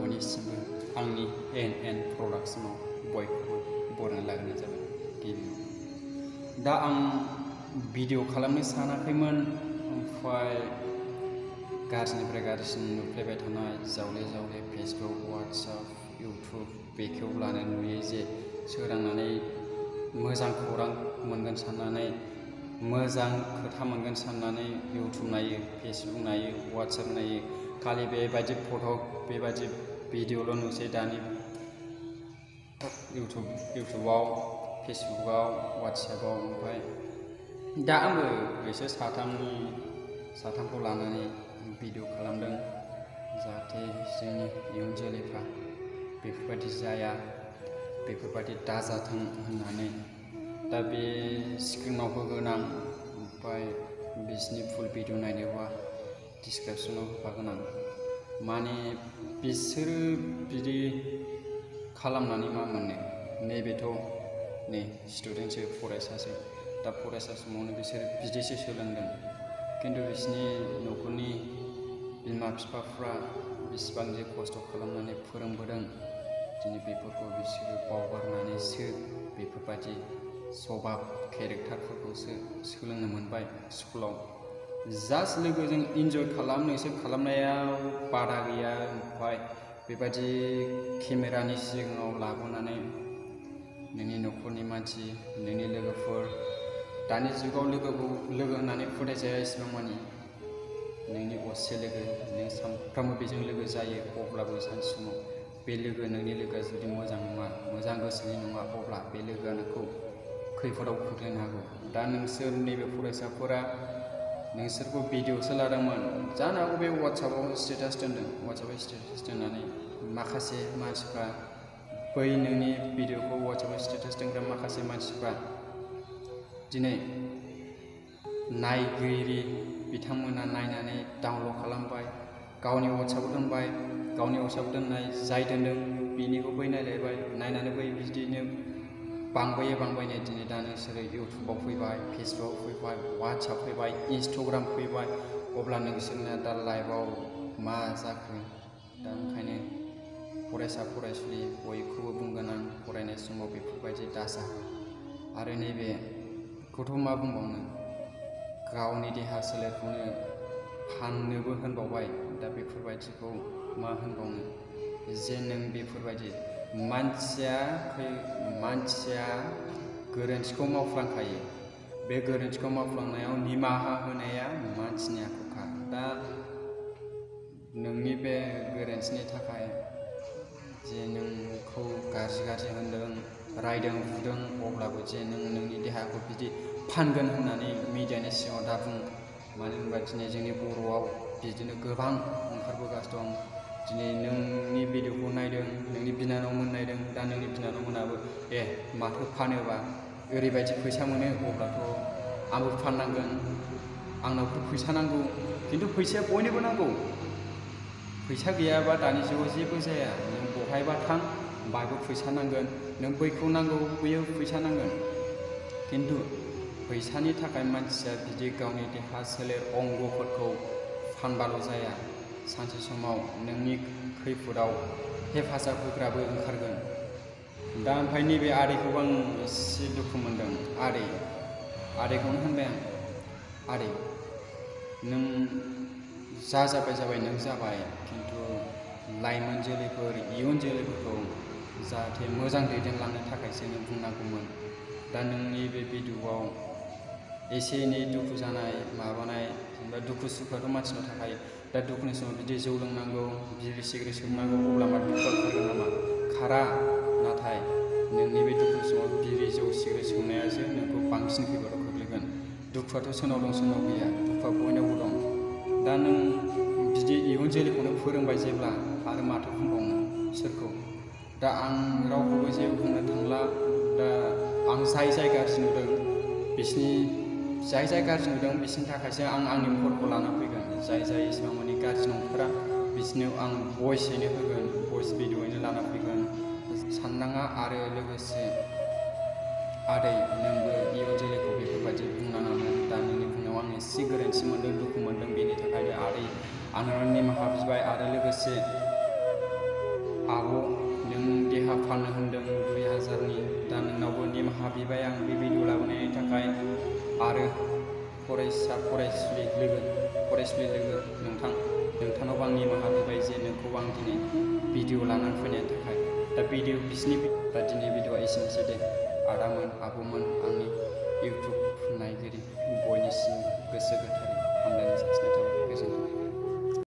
बयनिसिमबो आंनि एन प्रडाक्शनाव बयखौबो बरायना लाग्रोनाय जाबाय गिबियाव। दा आं भिडिअ खालामनो सानाखैमोन, ओमफ्राय गाज्रिनिफ्राय गाज्रिसिन नुफ्लेबाय थानाय जावले जावले फेसबुक, वाट्सएप, इउटुब बेखेवब्लानो नुयो जे सोरांनानै मोजां खौरां मोनगोन साननानै, मोजां खोथा मोनगोन साननानै इउटुब नायो, फेसबुक नायो, वाट्सएप नायो, खालि बेबायदि फट' बेबायदि भिडिअल' नुसै दानि इउटुबाव, फेसबुकआव, वाट्सएपआव। ओमफ्राय दा आंबो बिसोर साथामखौ लानानै भिडिअ खालामदों, जाहाथे जोंनि इयुन जोलैफ्रा बेफोरबायदि जाया, बेफोरबायदि दाजाथों होननानै। दा बे स्क्रिनाव होगोन आं, ओमफ्राय बिसोरनि फुल भिडिअ नायनोबा डिसक्रिपसनाव होफागोन आं। माने बिसोरो बिदि खालामनानै मा मोननो, नैबेथ' नै स्टुडेन्टसो, फरायसासो। दा फरायसा समावनो बिसोर बिदिसो सोलोंदों, खिन्थु बिसोरनि न'खरनि बिमा बिफाफ्रा बिसिबां जे खस्थ' खालामनानै फोरोंबोदों, दिनै बेफोरखौ बिसोरो बावगारनानैसो बेफोरबायदि सभाब केरेक्टारफोरखौसो सोलोंनो मोनबाय स्कुलाव। जास्ट लोगोजों इन्जय खालामनोसो खालामनायाव बादा गैया, ओमफ्राय बेबायदि केमेरानि सिगाङाव लाबोनानै नोंनि न'खरनि मानसि, नोंनि लोगोफोर, दानि जुगाव लोगो होननानै फोथायजाया इसिबां मानि, नोंनि असे लोगो, नों सानफ्रामबो बेजों लोगो जायो, अब्लाबो सानसे समाव बे नोंनि लोगोआ जुदि मोजां नङा, मोजां गोसोनि नङा, अब्ला बे लोगोआ नोंखौ खैफोदाव खोख्लैनो हागौ। दा नोंसोर नैबे फरायसाफोरा नोंसोरखौ भिडिअसो लादोंमोन, जानो हागौ बे वाट्सएपआव स्टेटास दोनदों, वाट्सएपआव स्टेटास दोननानै माखासे मानसिफ्रा बै नोंनि भिडिअखौ वाट्सएपआव स्टेटास दोनग्रा माखासे मानसिफ्रा दिनै नायगिरि बिथांमोना नायनानै डाउनलड खालामबाय, गावनि वाट्सएपआव दोनबाय, गावनि वाट्सएपआव दोननाय जाय दोनदों बिनिखौ बै नायलायबाय, नायनानै बै बिदिनो बांबायनो दिनै दा नोंसोरो इउटुबाव फैबाय, फेसबुकआव फैबाय, वाट्सएप फैबाय, इन्सटाग्राम फैबाय, अब्ला नोंसोरना दा लाइफआव मा जाखो? दा ओंखायनो फरायसा फरायसुलि बयखौबो बुंगोन आं, फरायनाय समाव बेफोरबायदि दाजा। आरो नैबेखौथ' मा बुंबावनो, गावनि देहा सोलेरखौनो फाननोबो होनबावबाय, दा बेफोरबायदिखौ मा होनबावनो, जे नों बेफोरबायदि मानसिया गोरोन्थिखौ मावफ्लांखायो, बे गोरोन्थिखौ मावफ्लांनायाव निमाहा होनाया मानसिनि आखुखा। दा नोंनि बे गोरोन्थिनि थाखाय जे नोंखौ गाज्रि होनदों, रायदों, बुदों, अब्लाबो जे नोंनि देहाखौ बिदि फानगोन होननानै मिडियानि सिगाङाव दा बुं। मानो होनबा दिनै जोंनि बर'आव बिदिनो गोबां ओंखारबोगासिनो दं। दिनै नोंनि भिडिअखौ नायदों, नोंनि बिनानावमोन नायदों, दा नोंनि बिनानावमोनाबो माथो फानोबा ओरैबायदि फैसा मोनो, अब्लाथ' आंबो फाननांगोन, आंनावथ' फैसा नांगौ। खिन्थु फैसाया बयनोबो नांगौ, फैसा गैयाबा दानि जुगाव जेबो जाया। नों बहायबा थां, बाहायबो फैसा नांगोन, नों बैखौ नांगौ, बैयाव फैसा नांगोन। खिन्थु फैसानि थाखाय मानसिया बिदि गावनि देहा सोलेर अंगफोरखौ फानबाल' जाया, सानसे समाव नोंनि खैफोदाव हेफाजाब होग्राबो ओंखारगोन। दा ओमफ्राय नैबे आदैखौबो आं एसे दुखु मोनदों। आदैखौनो होनबाय आं, आदै नों जाबाय नों जाबाय, खिन्थु लाइमोन जोलैफोर, इयुन जोलैफोरखौ जाहाथे मोजां दैदेनलांनो थाखायसो नों बुंनांगौमोन। दा नोंनि बे भिडिअआव एसे एनै दुखु जानाय माबानाय, जेनेबा दुखु सुखुआथ' मानसिनाव थाखायो। दा दुखुनि समाव बिदि जौ लोंनांगौ, बिरि सिगारेट सोबनांगौ, अब्ला मा दुखुआ खारगोन नामा? खारा। नाथाय नोंनि बे दुखु समाव बिरि जौ सिगारेट सोबनायासो नोंखौ बांसिन खैफोदाव खोख्लैगोन। दुखुआथ' सोरनाव दं सोरनाव गैया, दुखुआ बयनावबो दं। दा नों बिदि इयुन जोलैखौनो फोरोंबाय जेब्ला, आरो माथो बुंबावनो सोरखौ? दा आं रावखौबो जेबो बुंनो थांला। दा आं जाय गाज्रि नुदों बिसोरनि थाखायसो आं आंनि महरखौ लाना फैगोन। जाय इसिबां माने गाज्रि नंथारा बिसोरनो आं भइसयैनो होगोन, भइस भिडिअ'यैनो लाना फैगोन। साननाङा। आरो लोगोसे आदै नोंबो इयुन जोलैखौ बेफोरबायदि बुंनाङामोन। दा नोंनि बुंनायाव आं एसे गोरोन्थि मोनदों, दुखु मोनदों, बेनि थाखायनो आदै आं निमाहा बिबाय। आरो लोगोसे फाननो होन्दों 2000नि। दा नोंनावबो निमाहा बिबाय आं बे भिडिअ लाबोनायनि थाखाय। आरो फरायसुलि लोगो नोंथांनावबो आं निमाहा बिबाय जे नोंखौ आं दिनै भिडिअ लानानै फैनायनि थाखाय। दा दिनै भिडिअआ एसेनोसै दे। आदामोन, आब'मोन, आंनि इउटुब नायगिरि बयनिसिम गोसो गोथारै हामलायनाय जासिनाय थाबाय। गोजोन्थों।